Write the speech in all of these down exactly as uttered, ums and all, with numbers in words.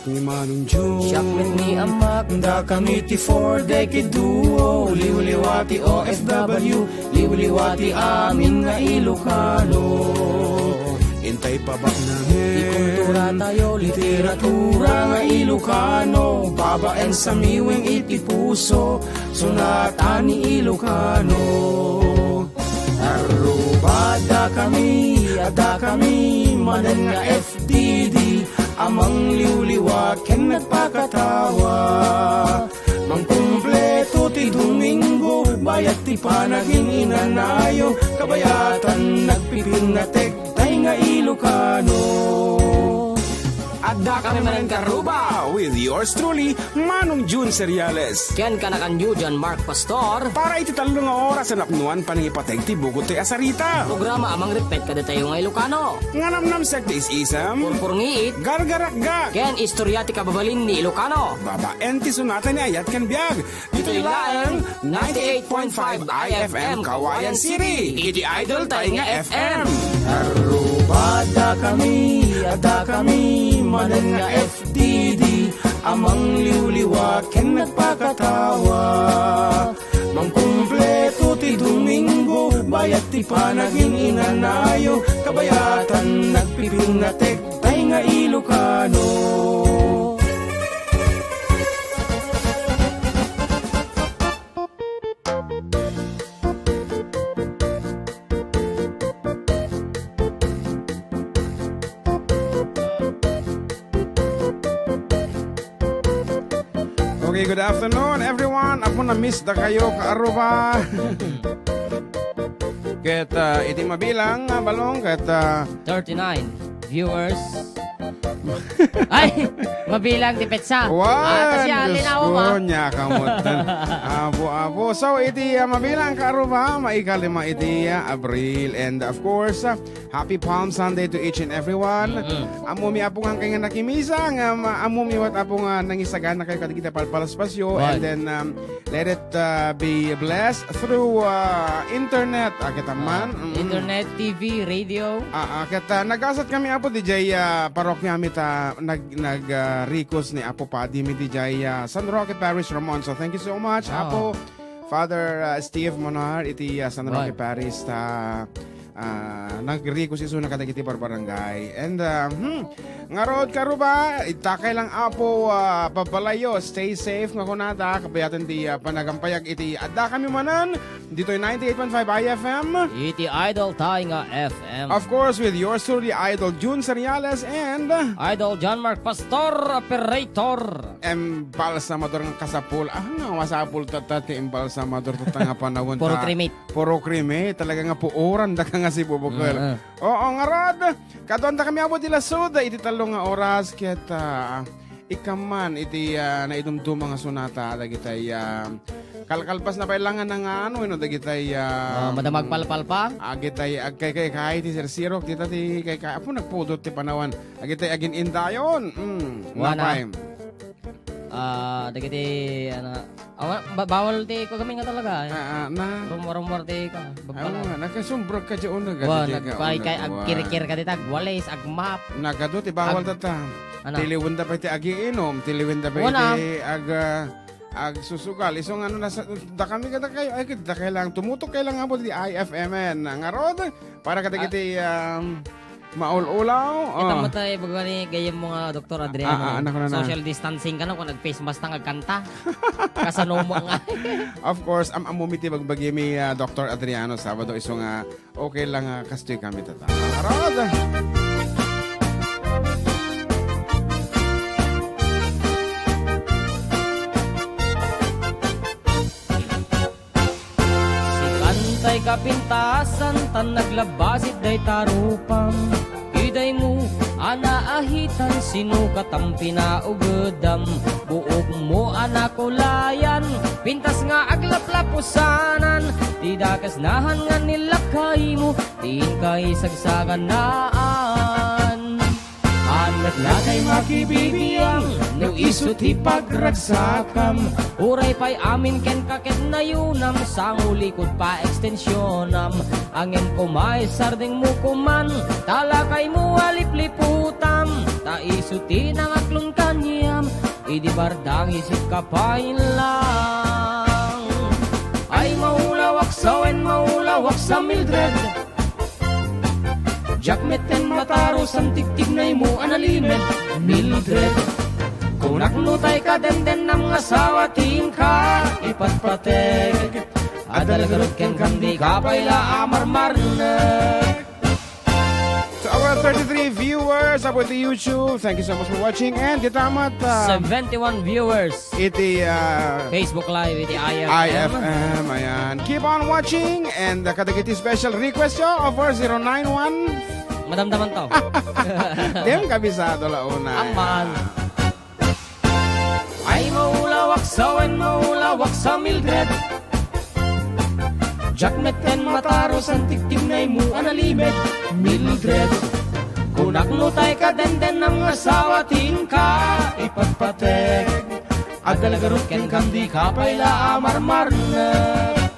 Ni Manong Jun. Siak met ni Amak. Dakami ti four decade duo, liwliwa ti O F W, liwliwa ti amin nga Ilocano. Intay pabaknangen ti kultura tayo, literatura nga Ilocano, babaen sa miwing iti puso, sunatan ni Ilocano. Aruba, dakami, dakami manen nga F D D, a mangliwliwa ken nagpakatawa. Mangkumpleto ti Domingo, bayat ti panagin-inanayo, kabayatan nagpipirnatek tay nga Ilocano. Adda kami manen karuba with yours truly, Manong Jun Seriales. Ken kanakanyo, John Mark Pastor. Para iti tallo nga oras a napnuan panangipateg ti bukod toy a sarita. Programa a mangripet kadatayo nga Ilocano. Nga namnamsek ti is-isem. Purpurngiit. Gargarakgak. Ken istorya ti kababalin ni Ilocano. Babaen ti sunatan ni ayat ken biag. Ditoy laeng ninety-eight point five I F M Kawayan City. Iti idol tay nga F M. Aruba, dakami, dakami manen nga F D D, a mangliwliwa ken nagpakatawa. Mangkumpleto ti Domingo, bayat ti panagin-inanayo, kabayatan nagpipirnatek tay nga Ilocano. Okay, good afternoon, everyone. Apo, na-miss da kayo, kaaruba. Ket, ah, iti mabilang, ah, balong, ket, ah, thirty-nine viewers. Ay, mabilang ti petsa. Wan, ah, kasi Diyos alin ako, ko, ma? Nya kamutan. Apo, apo. So, iti, ah, mabilang kaaruba, maikalima iti, ah, Abril. And of course, ah, happy Palm Sunday to each and everyone. Mm-mm. Ammom, Apo, nga kay nga nakimisa, nga ma-, ammom, Apo, nga nangisagana kayo kadagiti palpalaspasyo. Right. And then, um, let it, uh, be blessed through, uh, internet. Ah, kita man. Ah, mm. Internet, T V, radio. Ah, ah, ket, ah, nagasat kami, Apo, dijay, ah, parokya mi ta nag-, nag-, ah, rikos ni Apo Padi mi dijay, ah, San Roque Parish, Ramon. So, thank you so much, ah, Apo Father, ah, Steve Monar, iti, ah, San Roque Parish, ta, ah, nagrikos isuna kadagiti barbarangay. And, ah, hmm, ngarud, karuba, itakay lang, Apo, ah, babalayo, stay safe nga kunata, kabayatan ti, ah, panagampayag iti adda kami manen, ditoy ninety-eight point five I F M. Iti idol tay nga F M. Of course, with yours truly, Idol Jun Seriales and Idol John Mark Pastor, operator. Embalsamador nga kasapul. Ah, nga masapul tatta ti embalsamador tatta nga panawen. Puro ta-, cremate. Puro cremate. Talaga nga puoran da ka nga si bubukel. Mm, mm. Oo, ngarud. Kaduan da kami, Apo, ti lasud iti tallo nga oras ket, ah, ikkan man iti, ah, naidumduma nga sunata dagitay, ah, kalkalpas na pay lang nga nangano, no, dagitay, ah, ah, madamag palpalpa? Agitay agkaykaykay ti sirsirok, dita ti kaykay, Apo, nagpudot ti panawen. Agitay agin-indayon. Mm, wana. Mapay. Ah, dagiti, ano, awa-, ba-, bawal ti iko gamin nga talaga, eh. Ah, ah, na. Rumor-rumor ti iko, ah, babbala. Awa, nakasumbrag ka dyan, una, wa, gadi ka, nagkay-, una, kay, wa. Agkirikir ka dita, agwalis, agmap. Nagadu ti bawal. Ag-, tata. Ano? Tiliwen da pay ti agiinom, tiliwen da pay, wana, ti ag-, ah, agsusugal. Isu nga ano, nasa, dakami kada kayo, ay, dakay lang, tumutok kay lang, Apo, ti I F M N. Ngarud, para kadagiti, ah, um, maul-ulaw. Kita, oh, mo tayo, bago ni gayam mo nga, Doktor Adriano. Ah, ah, anak ko na na. Social distancing ka na kung nag-face mask na, nagkanta. Kasano mo nga? Of course, am-, ammom iti bagbagi mi, ah, Doktor Adriano Sabado, isu nga okay lang, ah, kastoy kami tata. Arad! Sikan tay kapintasan tan naglabasit dayta rupam. Idaymo a naahitan, sino katam pinaugedam? Buokmo a nakulayan, pintas nga aglaplapusanan. Ti dakes nahan nga nilakaymo, ti inka isagsaganaan. Anak natay makibibiang, no isu ti pagragsakam. Uray pay amin kenka ket nayunam, sangulikud pa ekstensionam. Angem koma isardengmo koman, talakaymo a lipliputam. Ta isu ti nangaklon kaniam, idi bardang isip ka pay lang. Ay, maulawak sa wen, maulawak sa Mildred. Diak metten matarus, antiktignaymo a nalimed, Mildred. Kunak no tay kadendennam nga asawa ti inka ipatpateg. Adda la garud kenkam, dika pay la a marmarnek. To our thirty-three viewers, about the YouTube, thank you so much for watching. And kita met, uh, Seventy-one viewers. Iti, uh, Facebook Live, iti I F M. I F M, ayan. Keep on watching, and, uh, kadagiti special request yo, over zero nine one. Madamdaman to. Dem kabisado la una. Amman. Ay, maulawak sa wen, maulawak sa Mildred. Diak metten matarus, antiktignaymo a nalimed, Mildred. Kunak no tay kadendennam nga asawa ti inka ipatpateg. Adda la garud kenkam, dika pay la a marmarnek.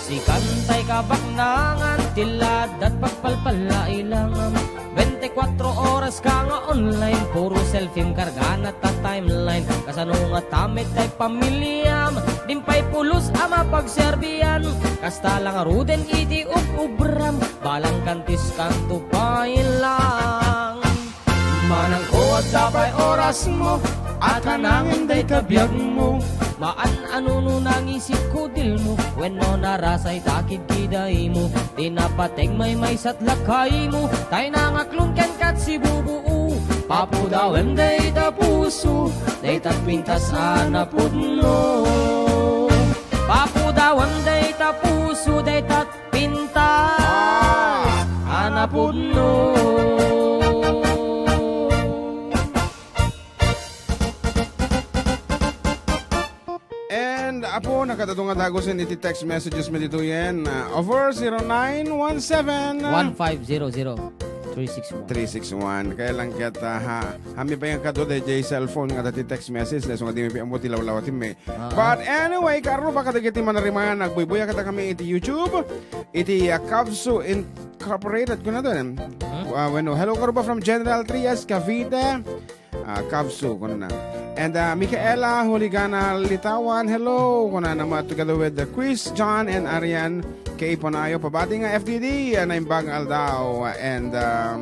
Sikan tay kabaknangan, ti laddat pagpalpalla ilangam. Bente kuatro oras ka nga online, puro selfie kargana ta timeline. Kasano nga tamid tay pamiliam, dimpay pulos a mapagserbian. Kasta la ngaruden iti ub-ubram, balang kantis kanto pay lang. Manangko, adda pay orasmo, a kanangen dayta biagmo. Maan a nuno nangisip kudilmo, wenno narasay ta kidkidaymo. Ti napateg maymaysa ti lakaymo, tay nangaklon kenka ti bubuo. Papudawem dayta puso, dayta pintas a napudno. Papudawem dayta puso, dayta pintas a napudno. And, apo, nakadado nga dagusen iti text messages mi ditoyen. Ah, over zero nine one seven. One five zero zero, three six one. Three six one. Kaya lang ket, ah, ha, hami pa yung kado dayjay cellphone nga dati text message, na so nga di mi pi-, ammo ti lawlawaten mi. Ah. But anyway, karuba kadagiti manariman, nagbuybuya kadakami iti YouTube, iti, ah, Kabsu Incorporated, kuna to, em? Hmm? Ah, bueno, hello, karuba from General Trias, Cavite. Ah, Kabsu, kuna na. And, ah, Micaela Huligana Litawan, hello, kuna na, together with the Chris, John, and Arian K. Ponayo. Pabati nga F D D, ah, naimbag nga aldaw. And, um,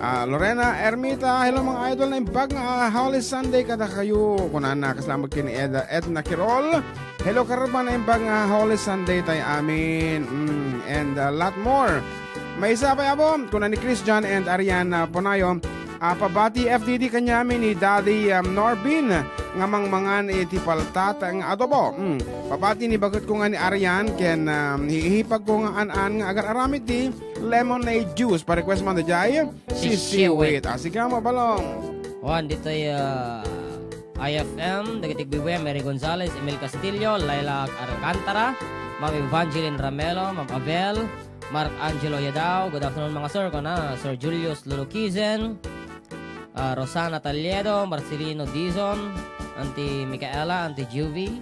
Ah, Lorena Ermita, hello, mga idol, naimbag nga, ah, Holy Sunday kadakayo. Kunana, kasla met ken ni Ed-, Edna Kirol. Hello, karuba, naimbag nga Holy Sunday tayo amin. Mm, and, ah, lot more. Maysa pay, apo, kuna ni Chris John and Ariana Ponayo, ah, pabati F D D kaniamin ni Daddy, um, Norbin nga mangmangan iti paltat nga adobo. Mm. Pabati ni baketko nga ni Arian ken, um, hihipagko nga an-an nga agar-aramid ti lemonade juice. Pa-request man dayjay, si Siwit. Siwit. Ah, sige, mabalong. Wan, ditoy, ah, I F M, dagiti agbibuya, Mary Gonzalez, Emil Castillo, Laila Alcantara, Ma'am Evangeline Ramelo, Ma'am Abel, Mark Angelo Yadao. Good afternoon, mga sir. Kuna, Sir Julius Lulukizen, ah, Rosana Taliedo, Marcelino Dizon, Auntie Micaela, Auntie Juvie,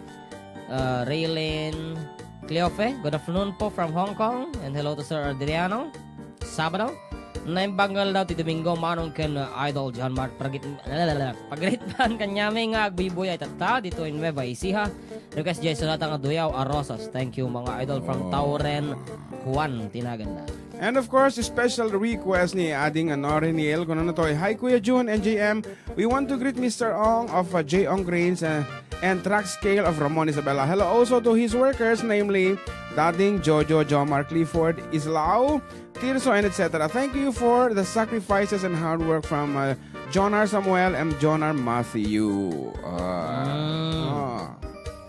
ah, Raylene Cleofe. Good afternoon po from Hong Kong. And hello to Sir Adriano. Sabado. Naimbag nga aldaw ti Domingo, manong ken, uh, Idol John Mark Pagrit-, Pagritman kaniami nga agbibuya itatta dito in Nueva Ecija. Request jay sonata nga Duyaw a Rosas. Thank you, mga idol from Tauren, Juan, tinaganda. And of course, special request ni Ading Noreniel. Kuno na to, "Hi, Kuya Jun and J M. We want to greet Mister Ong of, uh, J Ong Grains, uh, and Track Scale of Ramon Isabela. Hello also to his workers, namely Dading, Jojo, Jomar, Clifford, Islao, Tirso, and et cetera. Thank you for the sacrifices and hard work from, uh, John R. Samuel and John R. Matthew." Ah. Mm. Ah.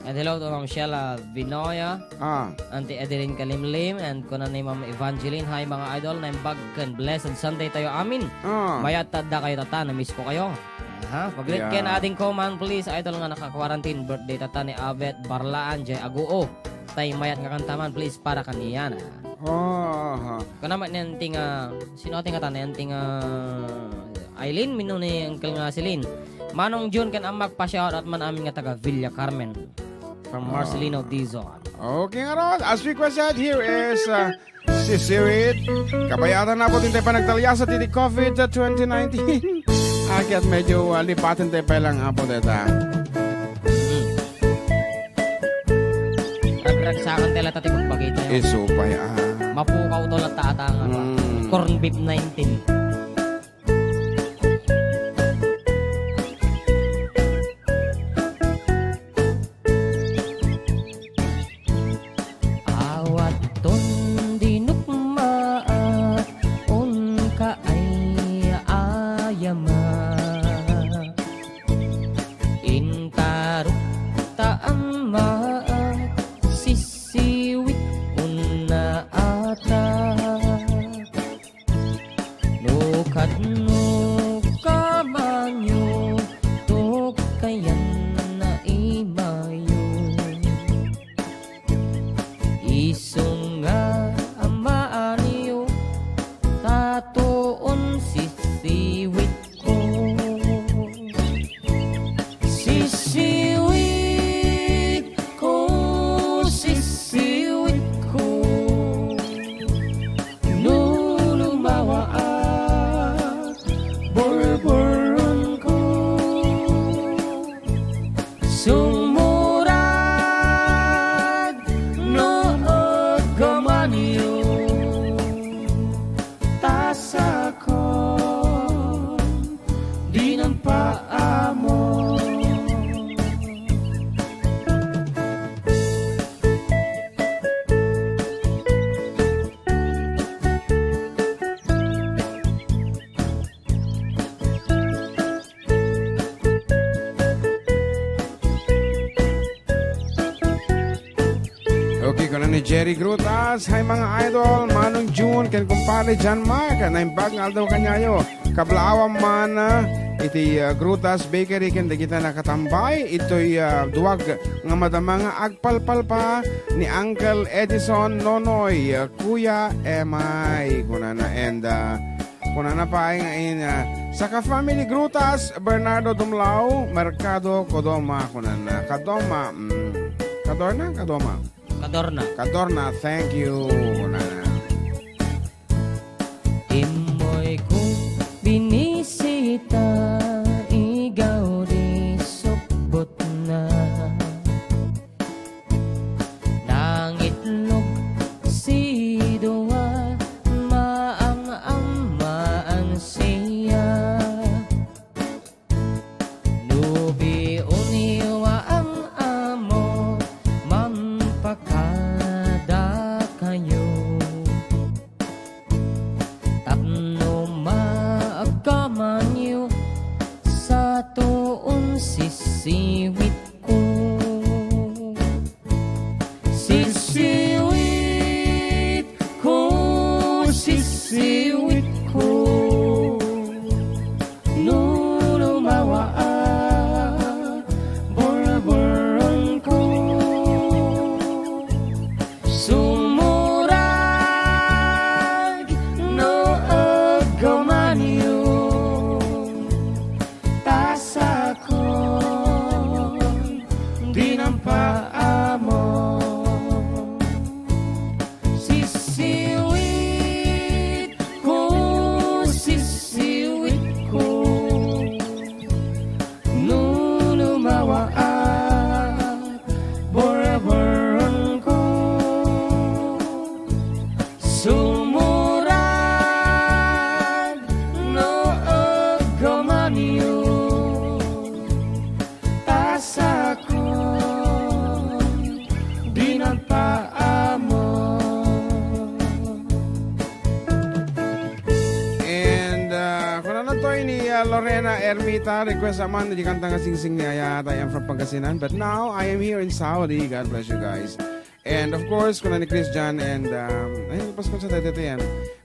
And hello to Ma'am Sheila Vinoya, ah, Auntie Edeline Kalimlim, and kuna ni Ma'am Evangeline, "Hi, mga idol, naimbag ken blessed Sunday tayo amin." Ah. Mayat ta adda kayo, tata, na-miss ko kayo. Aha, pag-greet, yeah, ken ading ko man, please, idol, nga naka-quarantine, birthday tata ni Abet Barlaan, Jay Aguo. Tay mayat nga kanta man, please, para kaniana. Aha. Kuna man ni Auntie nga, sino Auntie nga ta ni Auntie nga Eileen, wenno ni Uncle nga Celine. Manong Jun ken Ammak, pa-shout out man amin nga taga Villa Carmen. From Marcelino Dizon. Okay, ngarud, as requested, here is, uh, Sisiwit. Kabayatan na po, tintay pa nagtalyasa ti COVID twenty nineteen. Akyat medyo, uh, lipatin tayo pa lang, apo, deta. Ragragsakan tayo latta ti kumbagay tayo. Isu pay, ah. Mapukaw to latta ata nga, mm, corn beef nineteen. Awaton di nukmaak, unka ay ayama. Intarok ta ammaak, sisiwit unna ata. No kadno kamanyo, tukkayan na imayo. Isu nga amaanyo, tatuon sisiwit ko. Sisiwit ko, sisiwit ko. No lumawaak, burburon ko. Sumurag no aggamanyo, tasakon di nampaamo. Okay, kuna ni Jerry Grutas, "Hi, mga idol, Manong June, ken kumpadre John Mark, naimbag nga aldaw kaniayo. Kablaawam man, ah, iti, ah, Grutas Bakery ken dagita nakatambay, itoy, ah, duag nga madama nga agpalpalpa ni Uncle Edison Nonoy, ah, Kuya Emay," kunana, and, ah, kunana pay nga in, ah, saka family Grutas, Bernardo Dumlao, Mercado, Codoma, kunana. Kadoma, mm, Kadorna, Kadoma. Kadorna. Kadorna, thank you, kunana. Immoyko binisita, igaw di sukbotna. Nangitlog sidua, maam-ammaan siya. No bion yo am-amo, mampakadakayo. Tapno maagkamanyo, satuon sisiwit ko. Sisiwit ko, sisiwit ko. No lumawaak, burburon ko. Sumurag no aggamanyo, tasakon di nampaamo. Sisiwit ko, sisiwit ko. No lumawaak, burburon ko. Sumurag no aggamanyo, tasakon di nampaamo. And, uh, kunana to ni, uh, Lorena Ermita, request man di kanta nga Singsing ni Ayat, "I am from Pangasinan, but now I am here in Saudi." God bless you guys. And of course, kuna ni Chris John and, um, ay, nalpas ko sa daytoy yan.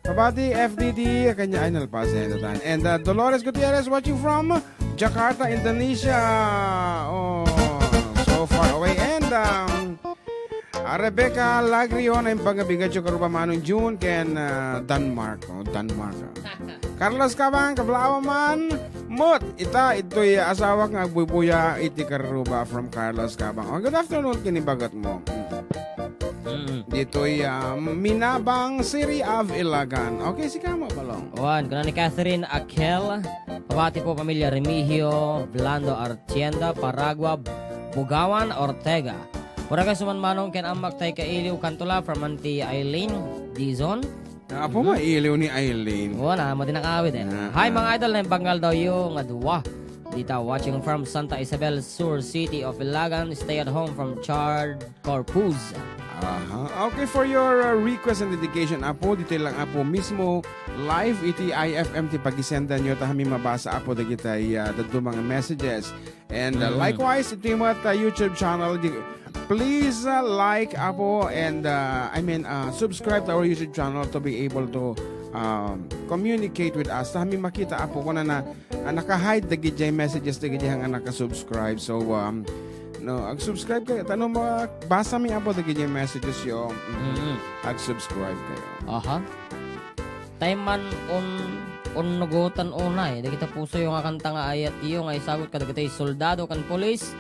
Pabati, F D D, kanya, ay, nalpas yan, daytoy. And, uh, Dolores Gutierrez watching from Jakarta, Indonesia. Oh, so far away. And, um, ah, Rebecca Lagrio, naimbag nga bigadyo karuba Manong June, ken, ah, Denmark. Oh, Denmark. Carlos Cabang, kablaaw man. Mot, ita, itoy asawak nga agbuybuya iti karruba from Carlos Cabang. Oh, good afternoon, kini bagat mo. Mm. Ditoy, ah, Minabang, City of Ilagan. Okay, sika mo, Balong. Wan, kuna ni Catherine Akel, pabati po pamilya Remigio, Blando, Artienda, Paragua, Bugawan, Ortega. Pura ka suman manong ken ammak tay kailiw kanto la from Auntie Eileen Dizon. Apo, mailiw ni Eileen. Wala, madi nakawit eh. Ah, Hi, ah. mga idol, na yung Bangal daw yung nga duwa. Dita, watching from Santa Isabel Sur, City of Ilagan. Stay at home from Chad Corpuz. Aha. Okay, for your, uh, request and dedication, Apo, dito lang, Apo, mismo live iti I F M ti pagisendan nyo, ta kami mabasa, Apo, dagitay, uh, dadumang messages. And, uh, Mm. likewise, iti met, uh, YouTube channel, di, please, uh, like, Apo, and, uh, I mean, uh, subscribe to our YouTube channel to be able to, um, communicate with us. Ta kami makita, Apo, kuna na, ah, naka-hide dagiti messages dagiti nga naka-subscribe. So, um, no, ag-subscribe kayo. Tano mabasa mi, Apo, dagiti messages yo. Mm. Mm. Ag-subscribe kayo. Aha. Tay man un-, unnugotan unay dagiti pusoyo nga kanta nga ayat iyo nga isagut kadagiti soldado ken pulis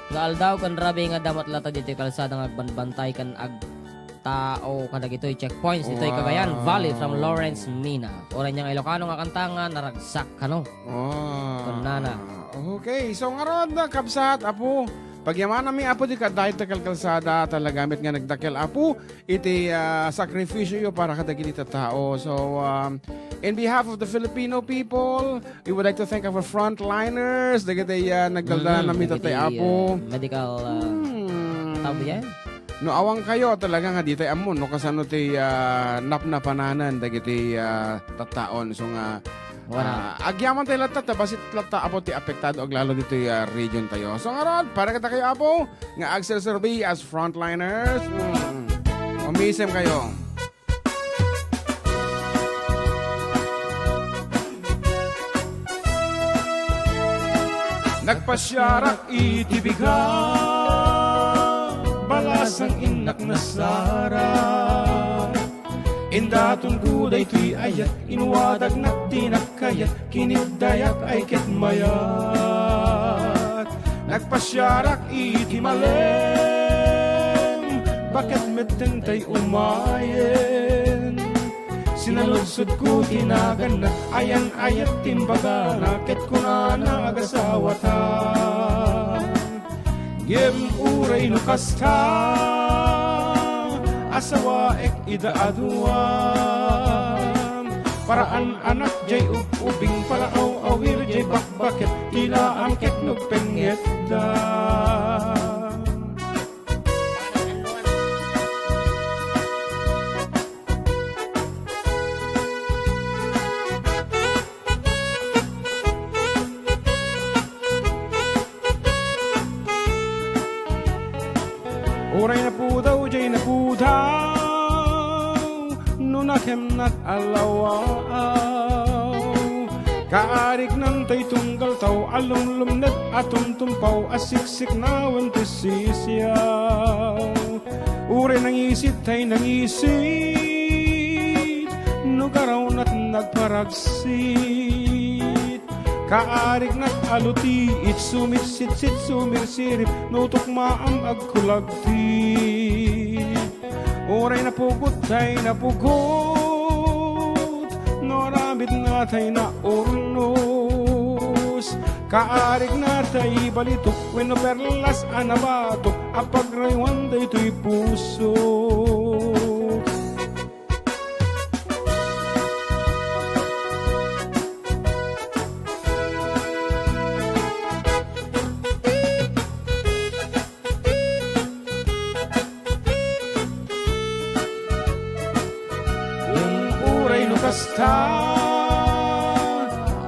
nga aldaw ken rabii nga damat latta ditoy kalsada nga agbanbantay ken agtao kadagitoy checkpoints ditoy Wow. Cagayan Valley from Lawrence Mina. Uray niya nga Ilocano nga kanta nga naragsak kano. Wow. Kunnana. Okay, so ngarud, kabsat, Apo, pagyamanami, Apo, di kadayta kalkalsada, talagamit nga nagdakkel, Apo, iti, ah, sakripisyo yo para kadagiti tattao. So, um, in behalf of the Filipino people, we would like to thank our frontliners, dagiti, ah, nagdaldalan Mm, amin dagiti, tattay, Apo. ah, medical, ah, Hmm. tao yan? No, awan kayo, talaga nga di tayo ammo, no, kasano ti, ah, napnapananan dagiti, ah, tattaon. So nga, Wala. ah, agyaman tayo latta, ta basit latta, Apo, ti apektado aglalo ditoy, ah, region tayo. So, ngarud, para kita kayo, Apo, nga agserserbi as frontliners. Mm. Umisem kayo. Nagpasiarak iti bigat, balasang innak nasara. Indatonko daytoy ayat, inwadagnak ti nakkayat, kiniddayak ay ket mayat. Nagpasiarak iti malem, baket metten tay umayen. Sinaludsodko ti naganna, ayan-ayat ti imbagana, ket kunana, agasawata. Ngem uray no kasta, asawaek ida a dua. Paraan anak jay ub-ubing, paraawawir jay bakbaket, ti laang ket nagpengngetta. Uray napudaw jay napudaw, no nakemnak a lawaaw. Kaarignan tay tunggal tao a lumlumned a tumtumpaw a siksiknawen ti sisiaw. Uray nangisit tay nangisit, no garaw nagparagsit. Kaarignak a lutiit, sumitsitsit, sumirsirip, no tukmaam agkulagtit. Uray napugot tay napugot, no aramid nga tay naurnos. Kaarigna tay balitok, wenno perlas a nabatok, a pagraywan daytoy pusok. Ngem uray no kasta,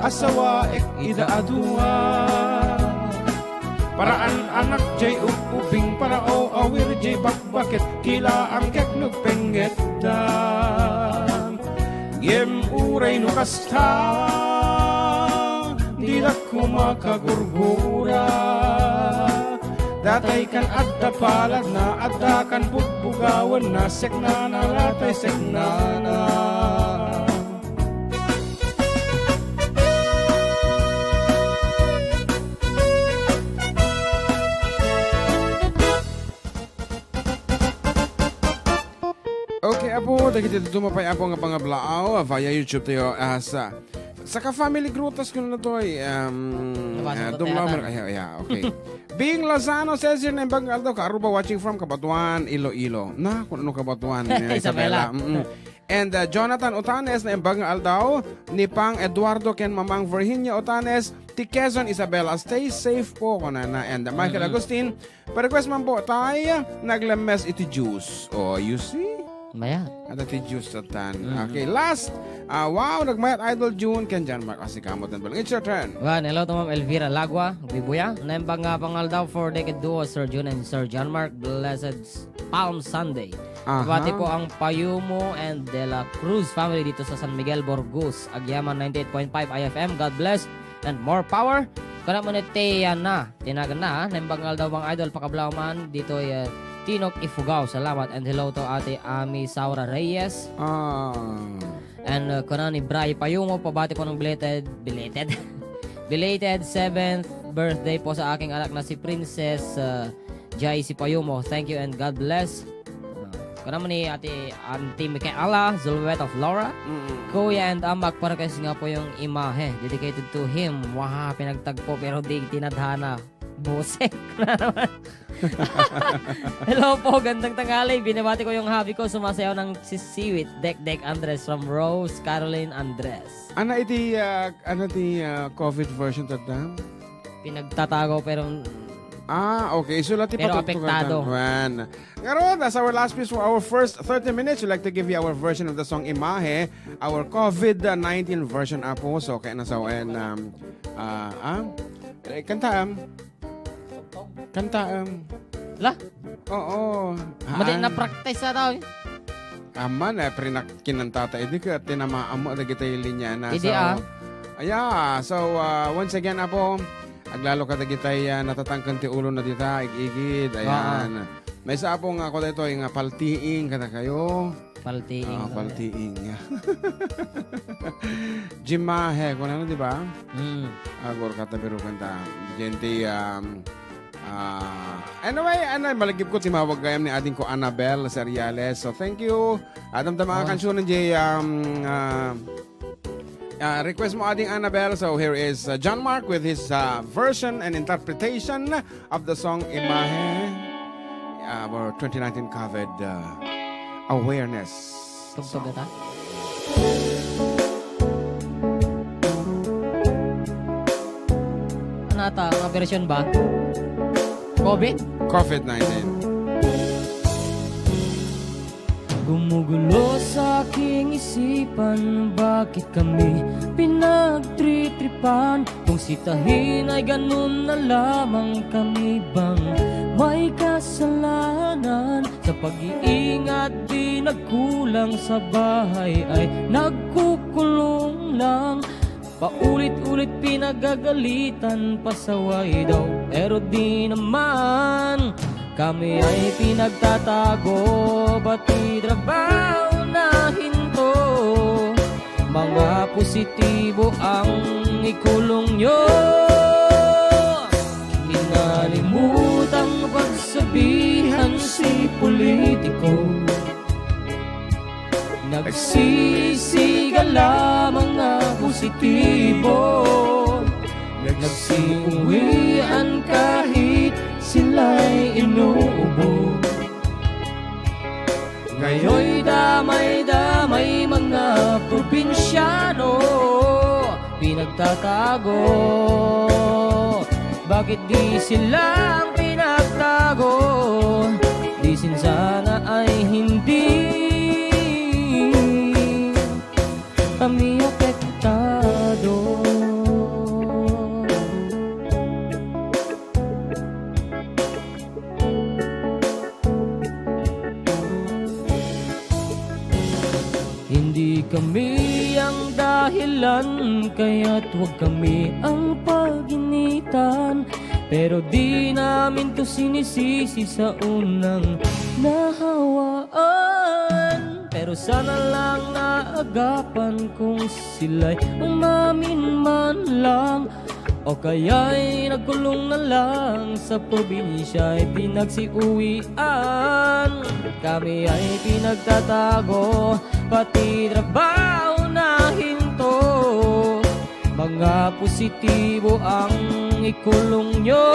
asawaek ida a dua. Paraan anak jay ub-ubing, paraawawir jay bakbaket, ti laang ket nagpengngetta. Ngem uray no kasta, didak koma kagurgura. Datay kan adda palagna, adda kan bugbugawanna, seknana latay seknana. Apo, dagiti dadduma pay, Apo, nga pangablaaw, ah, via YouTube tayo, ah, sa, saka family grutas kuno natoy, um, Nabasa ah, to, dumlaw kaya mer-, ta. Ay, ay, okay. Bing Lozano says here, "Naimbag nga aldaw, Kaaruba, watching from Cabatuan, Iloilo." Na, kuno Cabatuan, eh, Isabela. Isabela. Mm-mm. And, uh, Jonathan Otanes, "Naimbag nga aldaw, ni Pang Eduardo ken Mamang Virginia Otanes, ti Quezon, Isabela. Stay safe po," kunana. And, uh, Michael Mm-mm. Agustin, "Pa-request man po, tay, naglemmes iti juice." Oh, you see? Maya. Ada ti juice satan. Mm-mm. Okay, last. Ah, wow, nagmayat Idol June ken John Mark. Asi kamot ng bulang. It's your turn. Wan, hello to Ma'am Elvira Lagua, Bibuya. "Naimbag nga pangaldaw for Decade Duo, Sir June and Sir John Mark. Blessed Palm Sunday." Aha. Pabati ko ang Payumo and De La Cruz family dito sa San Miguel, Burgos. Agyama ninety-eight point five I F M. God bless and more power. Kuna mo ni Tiana, tinagan na, ha? "Naimbag nga aldaw, mga idol, pakablaw man ditoy, eh, Tinok, Ifugao. Salamat." And hello to Ate Ami Saura Reyes. Ah. And, uh, kuna ni Bray Payumo, pabati po ng belated, belated? Belated seventh birthday po sa aking anak na si Princess, uh, Jai si Payumo. Thank you and God bless. Uh, kuna mo ni Ate Auntie Micaela Zulueta Flora. Mm. Kuya and Ama, pa-request nga po yung imahe. Dedicated to him. Waha, pinagtagpo pero di tinadhana. Busek na naman. Hello po, gandang tanghali. Binabati ko yung hubby ko, sumasayaw ng sisiwit. Dekdek Andres from Rose Caroline Andres. Ana iti, ah, ana ti, ah, covid version tatta? Pinagtatago, pero Ah, okay. So, lati Pero patugtugan apektado. Tan-, wan. Ngarud, as our last piece for our first thirty minutes, we'd like to give you our version of the song Imahe, our covid nineteen version, Apo. So, kaya nasa, and, um, ah, ah? Eh, kanta, um. Kanta, um. La? Oo. Madi Haan. Na practice na tao, eh. Aman, eh, prinak-, kinantata idi ket tinamaam mo dagiti linya na. Idi, So, ah. Aya, so, ah, once again, Apo, aglalo ka dagitay, ah, natatangken ti ulo na dita, igigid, Ah. ayan. Maysa, Apo, nga ako daytoy nga paltiing kadakayo. Paltiing. Ah, paltiing. Jimahe, kunana, di ba? Mm. Agor ka, tabirukan ta. Diyan ti, um, Ah, anyway, ano, malagip ko, timawag gayam ni ading ko Annabel Seriales. So, thank you. Adam ta mga Oh. kansunan, Jay, um, ah, ah, request mo ading Annabel. So, here is, uh, John Mark with his, uh, version and interpretation of the song Imahe, uh, for twenty nineteen covid, uh, awareness. Tugtog ata. Ano ata? Mga version ba? Covid? covid nineteen. Gumugulo sa aking isipan, bakit kami pinagtritripan? Kung si Tahin ay ganun na lamang, kami bang may kasalanan? Sa pag-iingat di nagkulang, sa bahay ay nagkukulong lang. Paulit-ulit pinagagalitan, pasaway daw, pero di naman. Kami ay pinagtatago, pati trabaho na hinto. Mga positibo ang ikulong nyo. Inalimutang pagsabihan si politiko. Nagsisiga lamang nga positibo. Nagsiuwian kahit sila'y inuubo. Ngayoy damay-damay mga probinsyano pinagtatago. Bakit di silang pinagtago? Di sin sana ay hindi kami apektado. Hindi kami ang dahilan, kaya't huwag kami ang paginitan. Pero di namin to sinisisi sa unang nahawaan. Pero sana lang naagapan kung sila'y umamin man lang. O kaya'y nagkulong na lang sa probinsia'y pinagsiuwian. Kami ay pinagtatago, pati trabaho na hinto. Mga positibo ang ikulong nyo.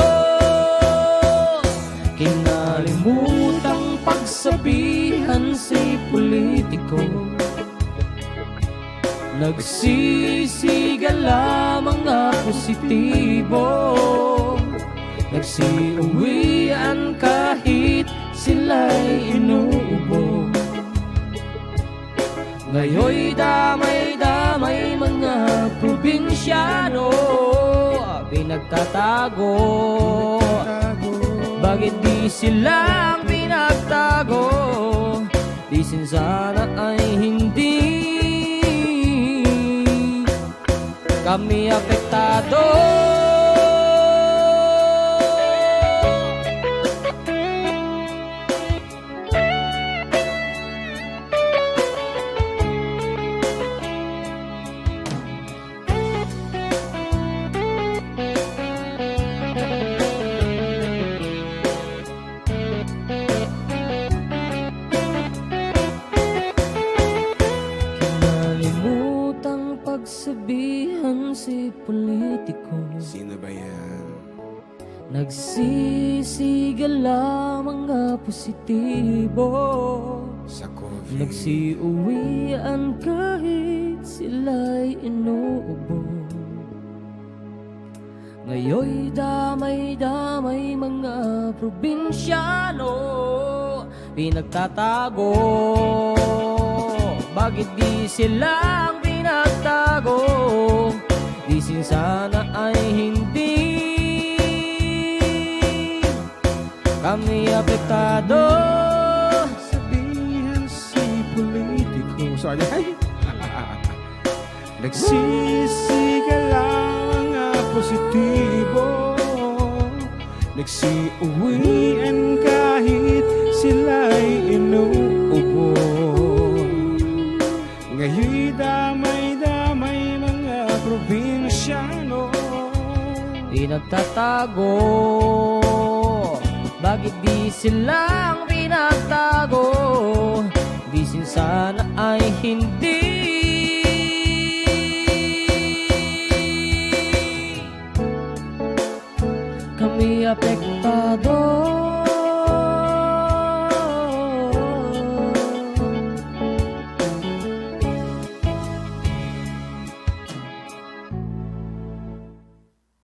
Kinalimutang pagsabihan si politiko. Nagsisiga lamang nga positibo. Nagsiuwian kahit sila'y inuubo. Ngayoy damay-damay mga probinsyano pinagtatago. Bakit di silang pinagtago? Di sin sana ay hindi kami apektado. Kinalimutang pagsabihan si politiko. Sino ba yan? Nagsisiga lamang nga positibo. Sa COVID. Nagsiuwian kahit sila'y inuubo. Ngayoy damay-damay mga probinsyano pinagtatago. Bakit di silang pinagtago? Di sin sana ay hindi kami apektado. Sabihan si politiko. Sorry. Nagsisiga lamang nga positibo. Nagsiuwian kahit sila'y inuubo. Ngayoy damay-damay mga probinsyano pinagtatago. Bakit di silang pinagtago? Di sin sana ay hindi kami apektado.